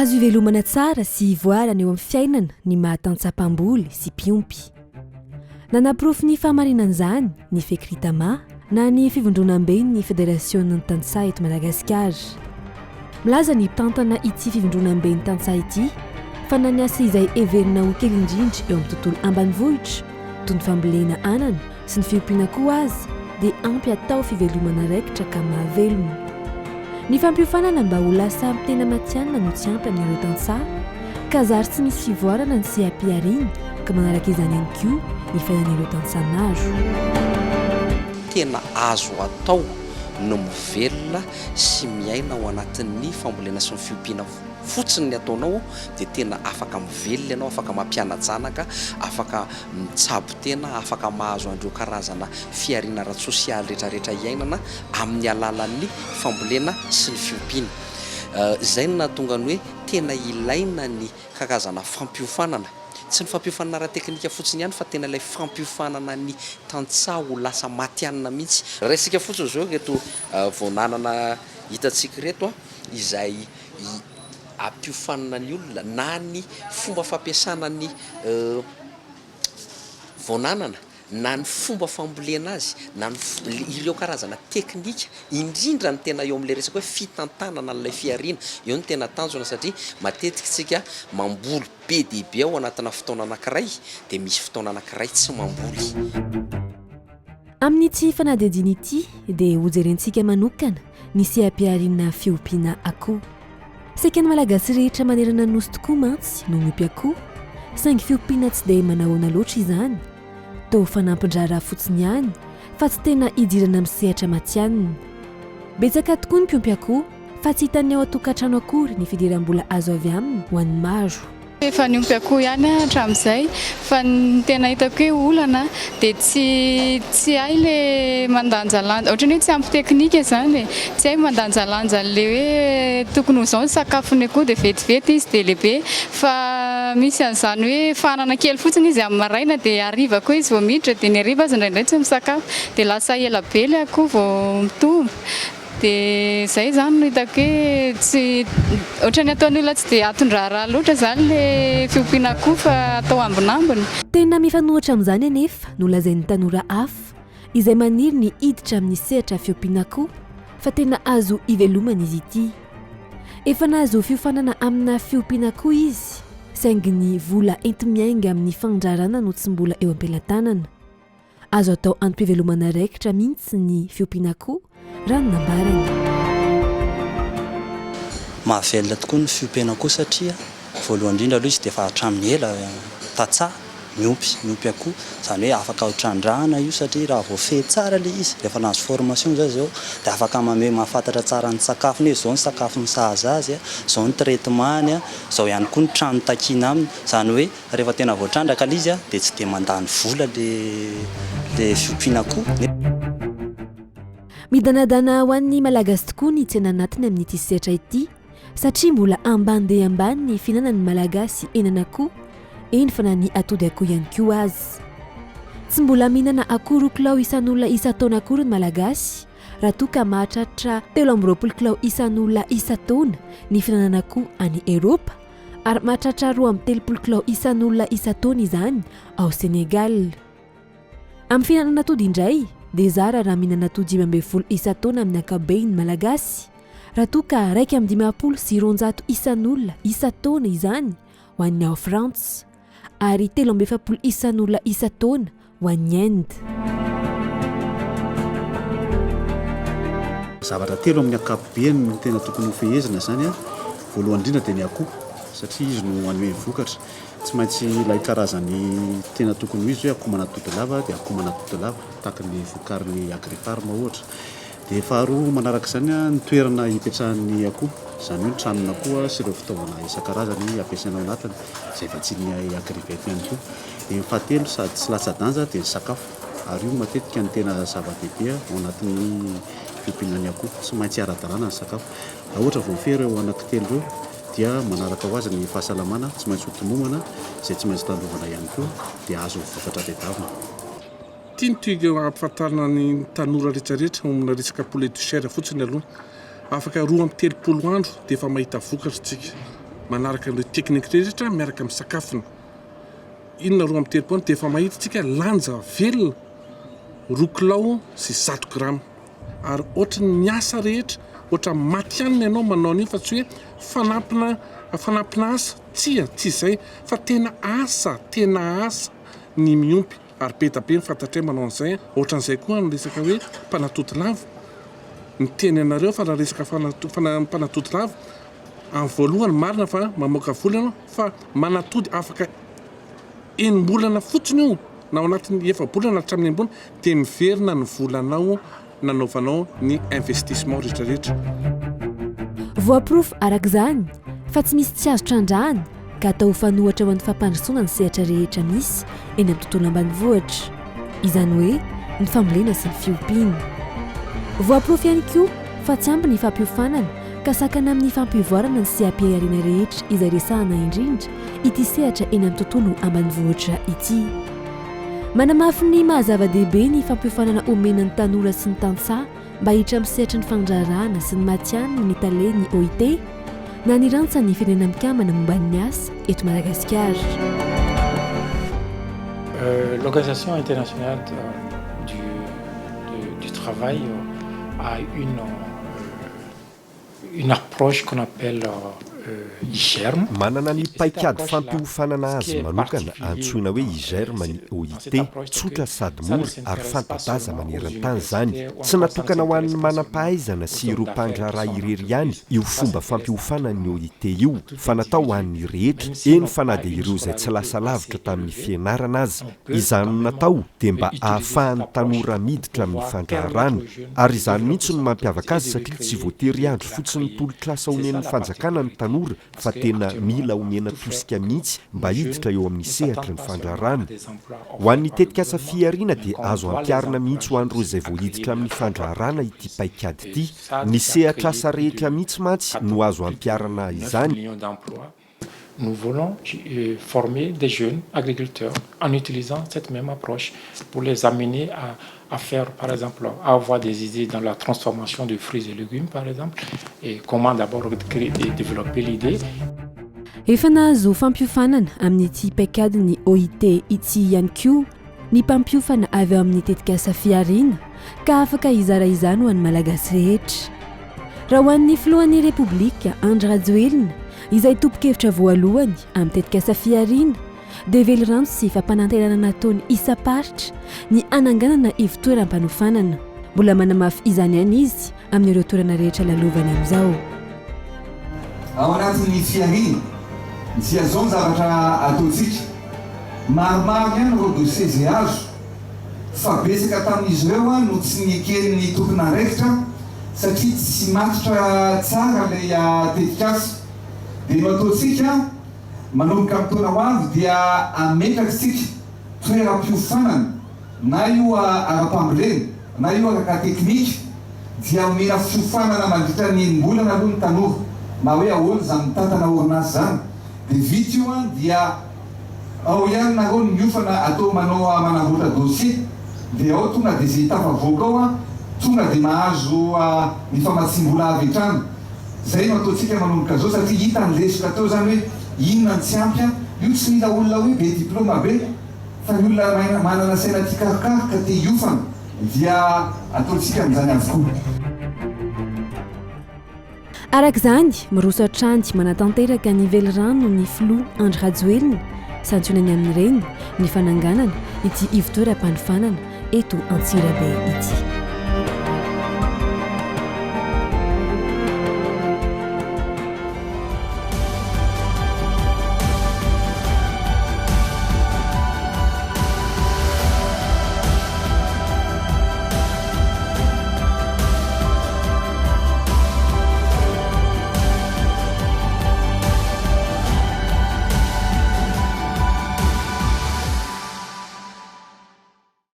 Azo ivelomana tsara sy ivoarana eo amin'ny fiainana ny maha tantsaha mpamboly sy mpiompy. Nanaporofo ny fahamarinan'izany ny Fecritama na ny Fivondronamben'ny Federasionin'ny Tantsaha eto Madagasikara. Milaza ny mpitantana ity Fivondronamben'ny Tantsaha ity fa na ny asa izay heverina ho kely indrindra eo amin'ny tontolo ambanivohitra, toy ny fambolena anana sy ny fiompiana akoho aza dia ampy atao fivelomana raikitra ka mahavelona. Ny fampiofanana mba ho lasa tena matihanina no tsy ampy amin'ireo tantsaha ka zary tsy misy fivoarana ny seha-pihariana ka manaraka izany ihany koa ny fiainan'ireo tantsaha maro. Tena azo atao ny mivelona sy miaina ao anatin'ny fambolena sy ny fiompiana fotsiny ny ataonao dia tena afaka mivelona ianao, afaka mampiana-janaka, afaka mitsabo tena, afaka mahazo an'ireo karazana fihariana ara-tsosialy rehetrarehetra iainana amin'ny alalan'ny fambolena sy ny fiompiana. Izay no nahatonga ny hoe tena ilaina ny karazana fampiofanana. Tsy ny fampiofanana ara-teknika fotsiny ihany fa tena ilay fampiofanana ny tantsaha ho lasa matihanina mihitsy. Raisika fotsiny izao ireto voananana hitantsika ireto izay ampiofanina ny olona na ny fomba fampiasana ny voananana na ny fomba fambolena azy na ny ireo karazana teknika indrindra ny tena eo amin'ilay resaka hoe fitantanana an'ilay fihariana, eo no tena tanjona satria matetika isika mamboly be dia be ao anatina fotoana anankiray dia misy fotoana anankiray tsy mamboly. Amin'ity fanadihadiana ity dia hojerentsika manokana ny seha-pihariana fiompiana akoho. Saika ny Malagasy rehetra manerana ny Nosy tokoa mantsy no miompy akoho, saingy fiompiana tsy dia manahoana loatra izany, toa fanampin-draharaha fotsiny ihany fa tsy tena idirana amin'ny sehatra matihanina. Betsaka tokoa ny mpiompy akoho fa tsy hitan'ny ao an-tokantrano akory ny fidiram-bola azo avy aminy ho an'ny maro. Efa niompy akoho ihany aho hatramin'izay fa ny tena hitako hoe olana dia tsy tsy hay le mandanjalanja ohatran'ny hoe tsy ampy teknika izany e, tsy hay mandanjalanja an'le hoe tokony ho izao ny sakafon'ny akoho dia vetivety izy dia lehibe fa misy an'izany hoe fahanana kely fotsiny izy amin'ny maraina dia hariva koa izy vao miditra dia ny hariva aza indraindray tsy misakafo dia lasa ela be ilay akoho vao mitombo. Dia izay izany no hitako hoe tsy ohatran'ny ataon'ny olona tsy dia aton-draharaha loatra izany ilay fiompiana akoho fa atao ambinambiny. Tena mifanohitra amin'izany anefa no lazain'ny tanora hafa izay maniry ny hiditra amin'ny sehatra fiompiana akoho fa tena azo ivelomana izy ity. Efa nahazo fiofanana amina fiompiana akoho izy saingy ny vola enti-miainga amin'ny fandraharana no tsy mbola eo am-pelatanana. Azo atao antom-pivelomana raikitra mihitsy ny fiompiana akoho, raha ny nambarany. Mahavelona tokoa ny fiompiana akoho satria voalohany indrindra aloha izy dia efa hatramin'ny ela tantsaha miompy, miompy akoho, izany hoe afaka ho trandrahana io satria raha voafehy tsara ilay izy, rehefa nahazo formation za izao dia afaka mamehy mahafantatra tsara ny sakafony hoe izao ny sakafony sahaza azy, izao ny traitement-ny, izao ihany koa ny trano takiana aminy, izany hoe Rehefa tena voatrandraka ilay izy dia tsy dia mandany vola le fiompiana akoho. Midanadana ho an'ny Malagasy tokoa ny tsena anatiny amin'ity sehatra ity satria mbola ambany dia ambany ny fihinanan'ny Malagasy henan'akoho, eny fa na ny atody akoho ihany koa aza. Tsy mbola mihinana akoho roa kilao isan'olona isan-taona akory ny Malagasy raha toa ka mahatratra 23 kilao isan'olona isan-taona ny fihinanana akoho any Eropa ary mahatratra 32 kilao isan'olona isan-taona izany ao Sénégal. Amin'ny fihinanana atody indray dia zara raha mihinana atody 15 isan-taona amin'ny ankapobeny ny Malagasy, raha toa ka 251 isan'olona isan-taona izany ho an'ny ao Frantsa. ary 43 isan'olona isan-taona ho an'i Inde. Zavatra telo amin'ny ankapobeny no tena tokony ho fehezina izany an, voalohany indrindra dia ny akoho satria izy no hanome ny vokatra, tsy maintsy ilay karazany tena tokony ho izy hoe akoho manatody lava dia akoho manatody lava tahaka ny vokarin'ny Agrifarm ohatra. Dia faharoa manaraka izany ny toerana hipetrahan'ny akoho, izany hoe ny tranon'akoho sy ireo fitaovana isan-karazany ampiasaina ao anatiny, izay vatsian'ny Agrivet ihany koa. Dia ny fahatelo sady tsy latsa-danja dia ny sakafo, ary io matetika no tena zava-dehibe ao anatin'ny fiompiana ny akoho, tsy maintsy ara-dalàna ny sakafo. Raha ohatra voafehy ireo anankitelo ireo dia manaraka ho azy ny fahasalamana, tsy maintsy ho tomombana, izay tsy maintsy tandrovana ihany koa dia azo ny vokatra tadiavina. Ity no tiako hampahafantarina ny tanora rehetra rehetra momba resaka poulet de chair fotsiny aloha. Afaka 32 andro dia efa mahita vokatra isika. manaraka an'ireo teknika rehetra miaraka amin'ny sakafony. Inona 32 dia efa mahita isika lanja velona roa kilao sy 100 grama. Ary ohatry ny asa rehetra, ohatra matihanina ianao manao an'io fa tsy hoe fanampina fanampina asa, tsia, tsy izay fa tena asa, tena asa ny miompy ary be da be ny fantatray manao an'izay. Ohatran'izay koa ny resaka hoe mpanatody lava, miteny anareo fa raha resaka mpanatody lava, amin'ny voalohany marina fa mamoaka vola ianao fa manatody afaka enim-bolana fotsiny io na ao anatin'ny efa-bolana hatramin'ny enim-bolana dia miverina ny volanao nanaovanao ny investissement rehetra rehetra. Voaporofo araka izany fa tsy misy tsy azo trandrahana ka atao ho fanohatra ho an'ny fampandrosoana ny sehatra rehetra misy eny amin'ny tontolo ambanivohitra, izany hoe ny fambolena sy ny fiompiana. Voaporofo ihany koa fa tsy ampy ny fampiofanana ka sakana amin'ny fampivoarana ny seha-pihariana rehetra izay resahana indrindra ity sehatra eny amin'ny tontolo ambanivohitra ity. Manamafy ny maha zava-dehibe ny fampiofanana omena ny tanora sy ny tantsaha mba hiditra amin'ny sehatry ny fandraharahana sy ny matihanina ny talen'ny OIT na ny rantsan'ny Firenena Mikambana momba ny asa eto Madagasikara. L'Organisation internationale du du travail a une une approche qu'on appelle IGERM. Manana ny paikady fampiofanana azy manokana antsoina hoe IGERM ny OIT. Tsotra sady mora ary fanta-daza maneran-tany izany. Tsy natokana ho an'ny manam-pahaizana sy ireo mpandraharaha irery ihany io fomba fampiofanan'ny OIT io fa natao ho an'ny rehetra, eny fa na dia ireo izay tsy lasa lavitra tamin'ny fianarana aza. Izany no natao dia mba ahafahan'ny tanora miditra amin'ny fandraharahana. Ary izany mihitsy no mampiavaka azy satria tsy voatery hiandry fotsiny tolotr'asa omen'ny fanjakana ny tanora fa tena mila omena tosika mihitsy mba hiditra eo amin'ny sehatry ny fandraharahana. Ho an'ny tetikasa Fihariana dia azo ampiharina mihitsy ho an'ireo izay vao hiditra amin'ny fandraharahana ity paikady ity. Ny sehatr'asa rehetra mihitsy mantsy no azo ampiharana izany. Nous voulons former des jeunes agriculteurs en utilisant cette même approche pour les amener à à faire par exemple à avoir des idées dans la transformation de fruits et légumes par exemple et comment d'abord créer et développer l'idée. Efa nahazo fampiofanana amin'ity paikadin'ny OIT ity ihany koa ny mpampiofana avy ao amin'ny tetikasa Fihariana ka afaka hizara izany ho an'ny Malagasy rehetra. Raha ho an'ny filohan'ny Repoblika Andry Rajoelina, izay tompon-kevitra voalohany amin'ny tetikasa Fihariana, dia velirano sy fampanantenana nataony isam-paritra ny hananganana ivotoeram-panofanana. Mbola manamafy izany ihany izy amin'ireo toerana rehetra lalovany amin'izao. Ao anatin'ny fihariana dia zao ny zavatra ataontsika, maromaro ihany ireo dossier izay azo fa betsaka tamin'izy ireo no tsy neken'ny tompon'andraikitra satria tsy matotra tsara ilay tetikasa. Dia no ataontsika, manomboka amin'ny taona ho avy dia ametraka isika toeram-piofanana na io ara-pambolena na io araka teknika dia omena fiofanana mandritra ny enim-bolana aloha ny tanora na hoe ahoana izany mitantana orinasa izany dia vita io an dia ao ihany nareo ny miofana atao manao manamboatra dossier dia ao tonga dia izay tafavoaka ao an tonga dia mahazo ny famatsiam-bola avy hatrany izay no ataontsika manomboka izao satria hita ny lesoka teo izany hoe inona ny tsy ampy an io tsy mila olona hoe be diploma be Fa ny olona manana saina tia karokaroka te hiofana dia ataontsika amin'izany avokoa. Araka izany, miroso hatrany manatanteraka ny velirano ny filoha Andry Rajoelina, santionany amin'ireny ny fananganana ity ivotoeram-panofanana eto Antsirabe ity.